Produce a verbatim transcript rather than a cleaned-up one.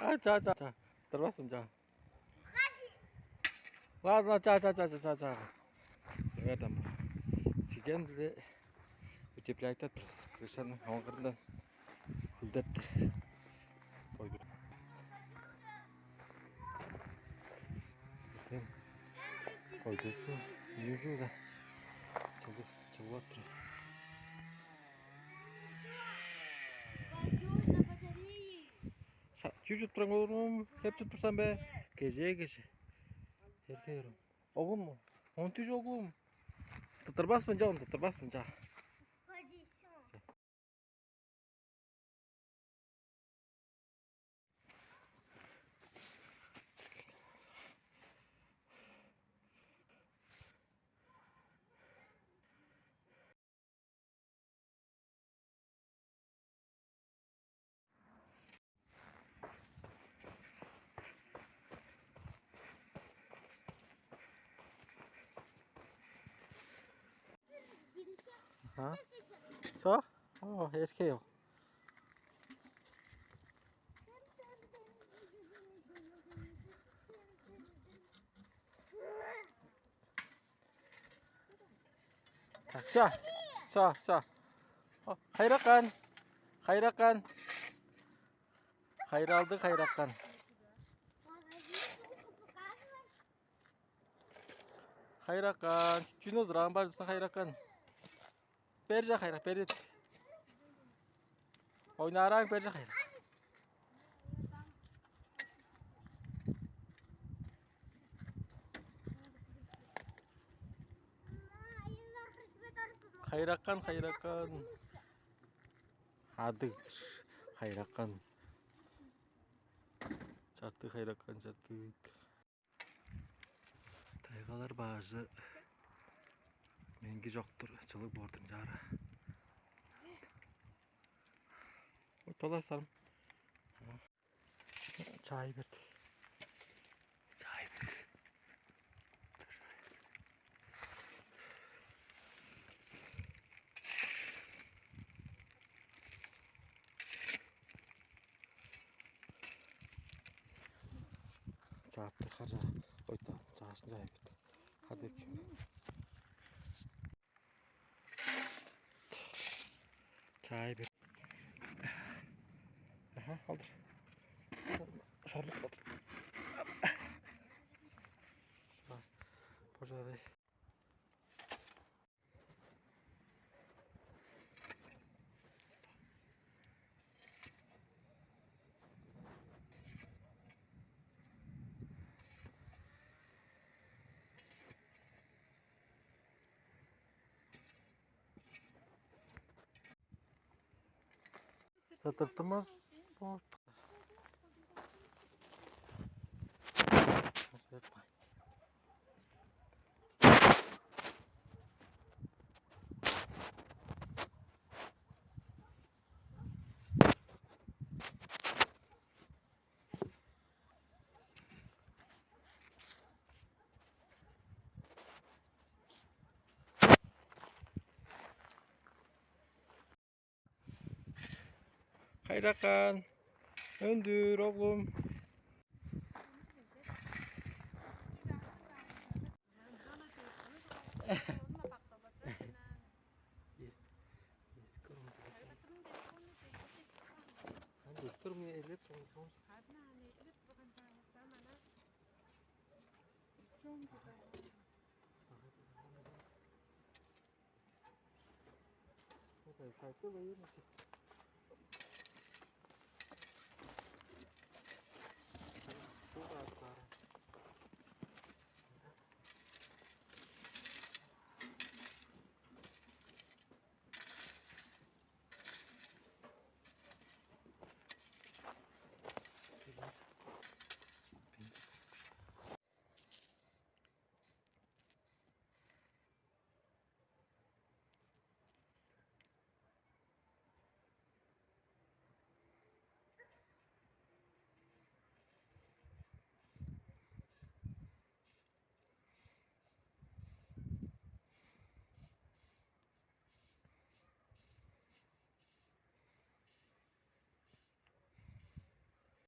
А, ча, ча, ча. Тырбас мынча. Ладно, ча, ча, ча, ча, ча, ча. Сиген биле утепляйтап тур. Крышаның оңгырындан хүлдеп тур. Койду. Койдусу. Южу да. Чылып, чылып тур. Ша, чүү чуп туран көрүм, кеп чуп турсан бе? Кеже, кеже. Эрке көрүм. Оглум, он түш оглум. Тыттырбас мынча, он тыттырбас мынча. Ага. Со? О, эрке ёк. Со, со, со. О, хайракан. Хайракан. Хайралды хайракан. Хайракан. Чүнү ызыраан бар жысың хайракан. Бер жа хайрак, бер. Ойнаарааң бер жа хайрак. Хайракан, хайракан. Адыг хайракан. Чартык хайракан, чартык. Тайгалар баажы менги чок-тур, чылыг боор-дур ынчаара. О, тола сарым. Чаай берди. Чаай берди. Чаап тур, хар чаап. Ойта, чаашын чаап берди. Хар деп чүве. Чаай бер. Аха, алдыр. Шарлап калды. Пожарай. Тыртымас болду. Хайракан, өндүр, оглум. Эс-, эскер муну. Ам эскер муну элеп турган. Сайтта да ерничек.